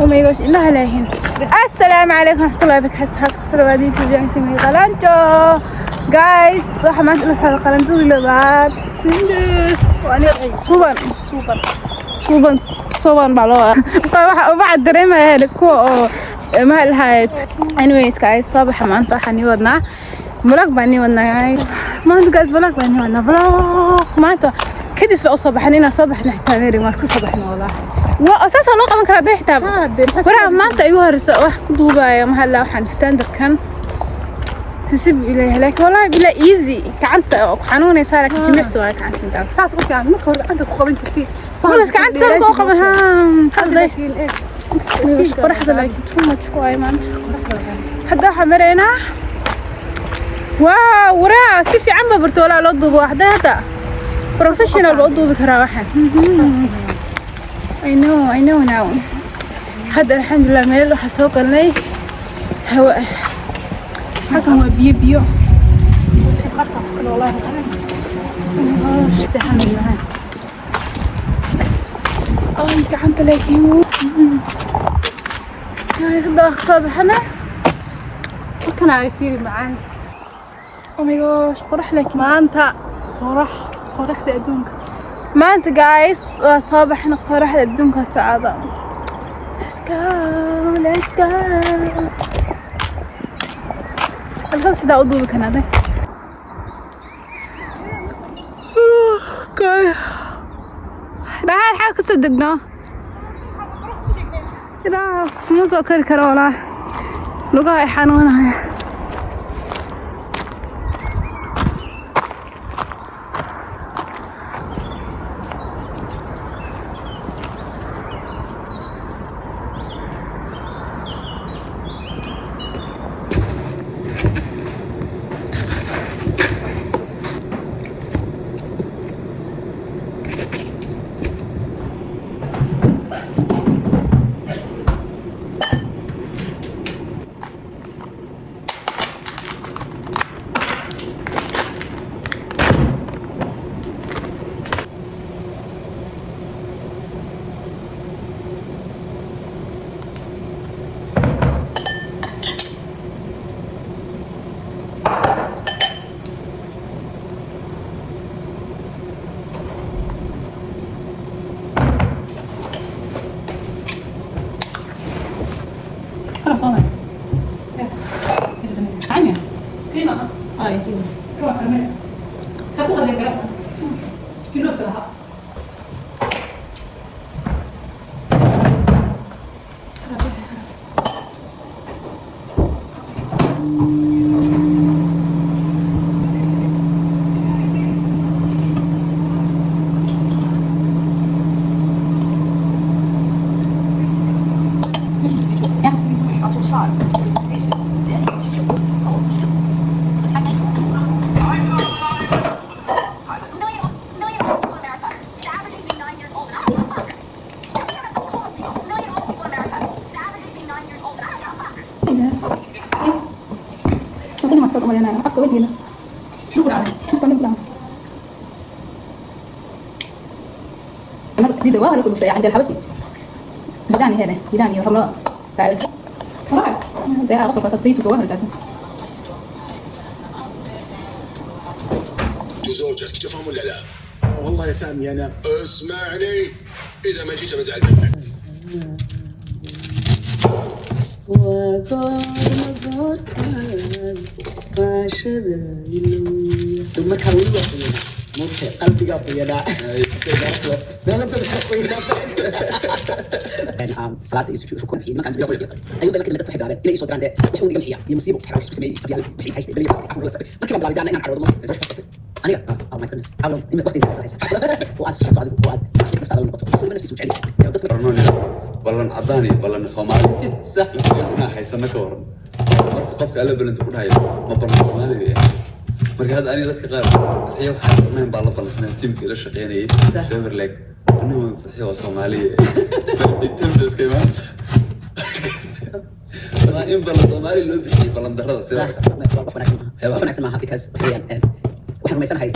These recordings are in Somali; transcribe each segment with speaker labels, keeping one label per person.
Speaker 1: Oh my gosh, indhaha laakiin. Assalaamu calaykum waraxmatullahi wabarakaatu. Asxaabta, salawaadiinta jecel Qalanjo. Guys, waxaa maanta la socda Qalanjadii labaad. Sundus. Suban, suban. Suban, suban baa loo. Waxa dareemayaa kuwa oo maxaa lahayd. Anyways guys, soo baxa, maanta waxaan ii wadnaa vlog baan ii wadnaa guys. Maanta guys, vlog baan ii wadnaa. Vlog maanta kadis baa usoo baxan, inaan soo baxno xitaa meeri waan iska soo baxno walaa. Waa saasaa loo qaban karaa dee xitaa. Waraha maanta igu horeysa wax ku duubaya, maxaa la, waxaan standardkan sisib ilaahay, laakiin wallahi bila easy, gacanta oo ku xanuunaysaa, laakiin jimicsi waaye gacanta intaas.
Speaker 2: Saas u fiican, marka hore gacanta ku qaban jirtay.
Speaker 1: Walas gacanta saan ku qaban, haa hadda qoraxda, laakiin too much waaye maanta. Hadda waxaan maraynaa, waa waraa si fiican baa barto walaa loo duubo, hadda hadda professional baa u duubi karaa waxaan. I know, I know now. Hadda alxamdulilah meel waxaa soo galnay hawa ah. Halkan waa biyo biyo.
Speaker 2: Shaqartaas kale wallaahi.
Speaker 1: Seexan. Ay, gacanta laakiin. Hadda waa soo baxana.
Speaker 2: Halkan ay fiiri macaan.
Speaker 1: Oh my gosh, qorax laakiin.
Speaker 2: Maanta qorax, qoraxda adduunka.
Speaker 1: Maanta guys waa soo baxna, qoraxda adduunka socda. Let's go, let's go. Halkan sidaa u duubi kanaa day. Dhaxal xaal kasoo degno. Ilaa ma soo kari karo walaa. Lugaha ay xanuunaya. خلاص واضح. عنيا. اه يا سيدي.
Speaker 3: Million, million old people in America. The average age being 9 years old, and I don't give a fuck. Million old people in America. The average age being 9 years old, and I don't give a fuck.
Speaker 1: كل ما تصدق مليانة afka wejiga
Speaker 4: sida waa hore soo dhuftay canjeel xabashi bidani hele bidani iyo ramlada dee qasolka saytuka waa hortaagsan.
Speaker 5: وزوجتك تفهم ولا لا؟
Speaker 6: والله يا سامي انا
Speaker 5: اسمعني، اذا ما جيت بزعل منك.
Speaker 6: Markaa weli waa qoyanaa, moogtahay, qalbigaa qoyanaa, meelo badan ka qoyanaa.
Speaker 4: Salaada iyo sujuud rukun iyo markaan ayuu markii dadku waxay bilaabeen inay isoo diraan dee wuxuu iga bixiya iyo masiibo waxaa isku sameeyey qabyaal wixiis haystay baliya markii baan bilaabay daana inaan caroodo aniga. Oh my goodness, how long waqti inta haysa oo aad socoto adigu oo aad saaxiib naftaada la noqoto, qof waliba naftiisa u jecel yahay dadku.
Speaker 7: Ballan cadaan iyo ballan Soomaali sax inaa haysano ka waran marka qofka alla balanta ku dhahayo ma ballan Soomaali bay ahayd. Marka hadda aniga dadka qaar Fadxiya waxaan barnayn baa la ballansanay, tiimka ila shaqeynayay Bever like anigu Fadxiya waa Soomaaliya Ethiopia iska imaanaysa. Waa in ballan Soomaali loo bixiyay ballan darrada sida
Speaker 4: wax wanaagsan maaha, wax wanaagsan maaha, because waxa weeyaan waxaan rumaysanahay.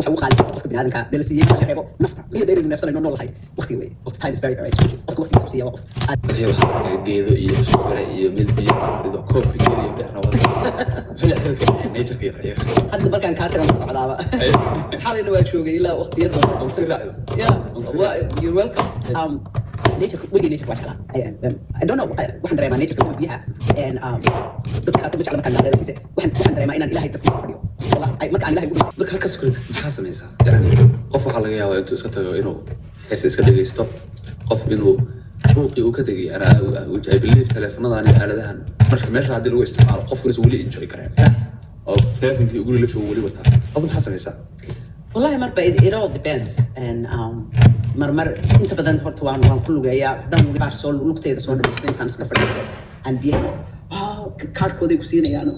Speaker 4: Waxa ugu qaalisan qofka bini'aadamka dee la siiyey marka laga reebo nafta iyo dee inaynu neefsanayno nool lahay, waqtiga wey. Time is very, very expensive. Qofka waqtigiisa ku siiya waa qof aad
Speaker 7: Wixii waxaa arkaa geedo iyo shimbire iyo meel biyo fadhido, koobka geliyo dhexna wada. Muxuu yahay xiriirka nature iyo Farxiyo?
Speaker 4: Hadda markaan kaa tagan ku socdaaba, xalayna waa joogay ilaa waqtiyo badan.
Speaker 7: Aan si raacdo.
Speaker 4: Yeah, well, you're welcome. Nature, weligay nature waa jeclaa. I don't know, waxaan dareemaa nature ka biyaha and dadka aad ma jecla markaan dhahdo, laakiinse waxaan dareemaa inaan Ilaahay dartiisa ku fadhiyo. Wallahi, marka aan Ilaahay ugu
Speaker 7: Marka halkaas kale maxaa samaysaa? Yani qof waxaa laga yaabaa intuu iska tago inuu hees iska dhegeysto, qof inuu buuqii uu ka tegay. Ana I believe teleefanadaan iyo aaladahan marka meesha haddii lagu isticmaalo, qofku inuusan weli enjoy kareen oo teleefonkii guriga la joogo weli wataa. Adu maxaa samaysaa?
Speaker 6: Wallahi marba it all depends and mar inta badan horta waan ku lugeeyaa. Haddaan luge soo lugtayda soo dhamaysto, intaan iska fadhiisto aan biyaha, oh, kaarkooday ku siinayaan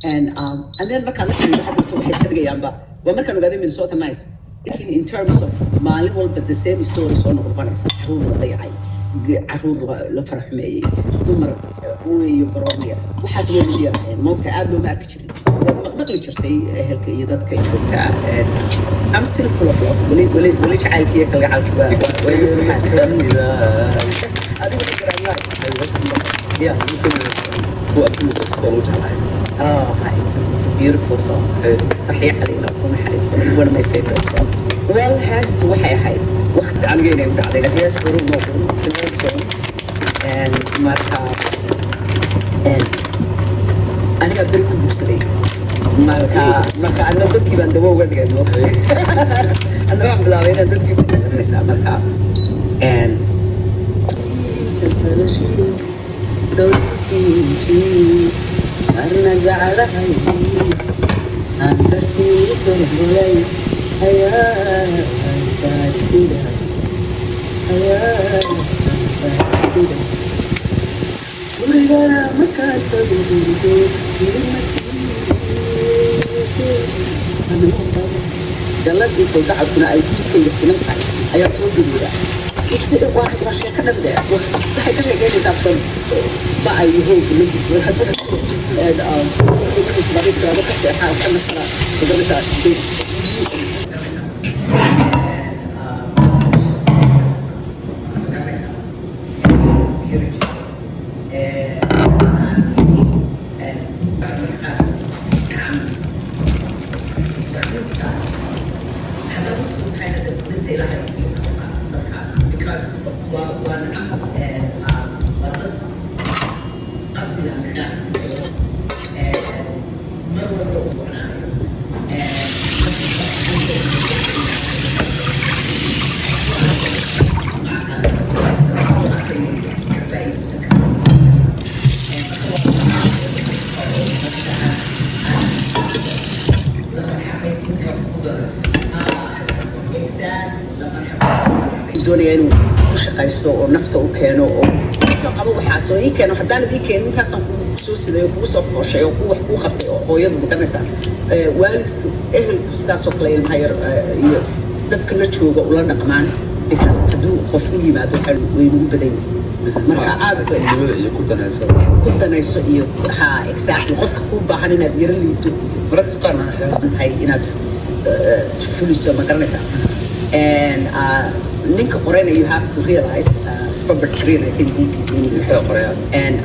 Speaker 6: and then markaad la xiriiro hadhowto waxay iska dhigayaanba. Waa markaan ogaaday Minnesota nice, laakiin in terms of maalin walba the same story soo noqnoqonaysa, caruur la dayacay, caruur la faraxumeeyey, dumar ooyayo, baroornaya, waxaas way nagu yaraayeen moogta, aad looma arki jirin. Waad maqmaqli jirtay ehelka iyo dadka joogta. I'm still full of love. Weli weli weli jacaylkii iyo kalgacalkii waa igu buuxaan. Adigu ma jiraan? Yeah.
Speaker 7: Kuwa aad ku lugayso oo lagu jeclahay.
Speaker 6: Oh, it's a beautiful song. Farxiyo Cali, Ilaah ku naxariisto. One of my favorites ones. Well, heestu waxay ahayd waqti aniga inay u dhacday, laakiin hees hore uma qorin. It's an old song. And marka and anigaa beri ku guursaday. Marka anna dadkii baan dawo uga dhigay. Anna waxaan bilaabay inaan dadkii ku garanaysaa marka and Falashiro dowlasiinji marna gacalahaygii aan dartii u tololay ayaa baartida ayaa baartida gurigana markaad tago hurdo ilma siiyey
Speaker 4: Galladii kalgacalkuna ay dhiigkayga siman tahay ayaa soo gaduuda. Waa sheeko dhan dee, waxay ka sheekeynaysaa from ba ay hoog la gudbo and ka seexaa ka nasara magaranaysaa. Because waa nacam, waa dad qalbiga midhaha mar walba u wacnaanayo. Ka faa'iidaysan kara la marxabaysin karo. Exactly.
Speaker 6: Doonaya inuu ku shaqaysto oo nafta u keeno oo soo qabo waxaas oo ii keeno. Haddaanad ii keenin, intaasaan kugu soo siday oo kugu soo fooshay oo ku wax kuu qabtay oo hooyadu magaranaysaa. Waalidku, ehelku sidaasoo kale ilmaha yar iyo dadka la jooga ula dhaqmaan, because hadduu qof u yimaado waxaa way nagu badan yihiin marka aad
Speaker 7: Xasilnimada iyo ku danaysa.
Speaker 6: Ku danayso iyo ha, exactly, qofka kuu baahan inaad yaro liido
Speaker 7: Mararka qaarna waxyaalaha
Speaker 6: tahay inaad fuliso, ma garanaysaa. And ninka qorayna, you have to realize, Robert Greene, I think buuggiisa inuu yahay.
Speaker 7: Isaga qoraya.
Speaker 6: And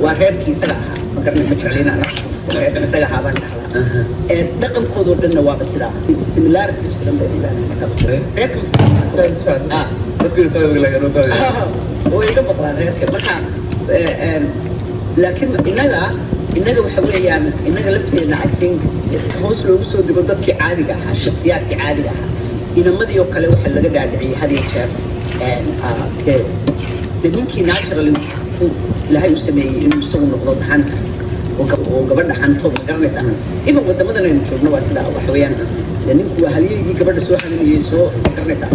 Speaker 6: waa reerkii isaga ahaa, ma garanay, ma jeclin ana reerkii isaga ahaa baan dhahlaa. And dhaqankoodoo dhanna waaba sidaa, similarities badan bay leedahay markaad reerka.
Speaker 7: Si fiican. Dadku inuu fahmi laga noo fahmi.
Speaker 6: Way iga maqlaan reerka marka laakiin innaga waxa weeyaan innaga lafteena, I think, hoos loogu soo dego dadkii caadiga ahaa, shakhsiyaadkii caadiga ahaa, inamadii oo kale waxaa laga dhaadhiciyey had iyo jeer dee ninkii naturally ku Ilaahay u sameeyey inuu isagu noqdo hunter oo gabadha hanto, ma garanaysaa. Even wadamadan aynu joogno waa sidaa. Waxa weeyaan dee ninku waa halyeygii gabadha soo haninayay, soo, ma garanaysaa,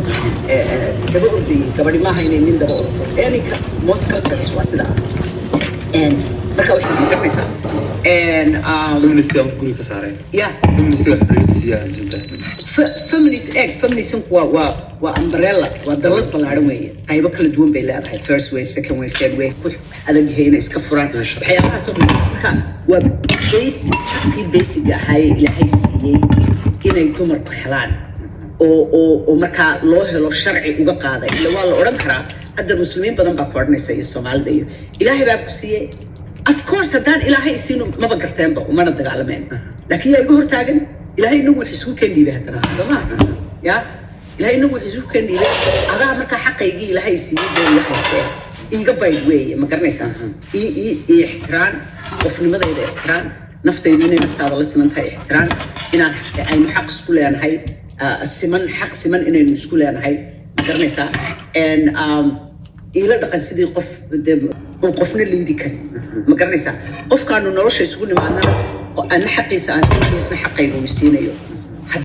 Speaker 6: daba ordayay. Gabadhi maaha inay nin daba ordo. Most cultures waa sidaa. And marka waxay, ma garanaysaa, and
Speaker 7: Feministiga guriga ka saareen.
Speaker 6: Yeah.
Speaker 7: Feministiga xorriyad siiyaa aaminsantahay.
Speaker 6: Feminist, egg, feminismku waa umbrella, waa dallad ballaaran weeye, qaybo kala duwan bay leedahay: first wave, second wave, third wave, ku adag yahay inay iska furaan waxyaabahaas oo dhan. Marka waa basic, xaqii basic ahaa ee Ilaahay siiyey inay dumarku helaan. Oo markaa loo helo sharci uga qaaday. Ila waa la odhan karaa hadda, Muslimiin badan baa ku odhanaysa iyo Soomaalida iyo Ilaahay baa ku siiyey. Of course, haddaan Ilaahay isiino maba garteenba, umana dagaalameen. Laakiin yaa iga hortaagan? Ilaahay inagu wax isugu keen dhiibay haddana, soo ma ya Ilaahay inagu wax isugu keen dhiibay. Adaa markaa xaqaygii Ilaahay siiyey bee iga haystee, iiga bayd weeye, ma garanaysaa? Ii ixtiraan qofnimadayda, ixtiraan naftaydu inay naftaada la siman tahay, ixtiraan inaan aynu xaq isku leenahay, siman, xaq siman inaynu isku leenahay, ma garanaysaa? And iila dhaqan sidii qof dee uun qofna liidi karin, ma garanaysaa? Qofkaanu nolosha isugu nimaadnana, ana xaqiisa aan siinayo, isna xaqayga uu siinayo.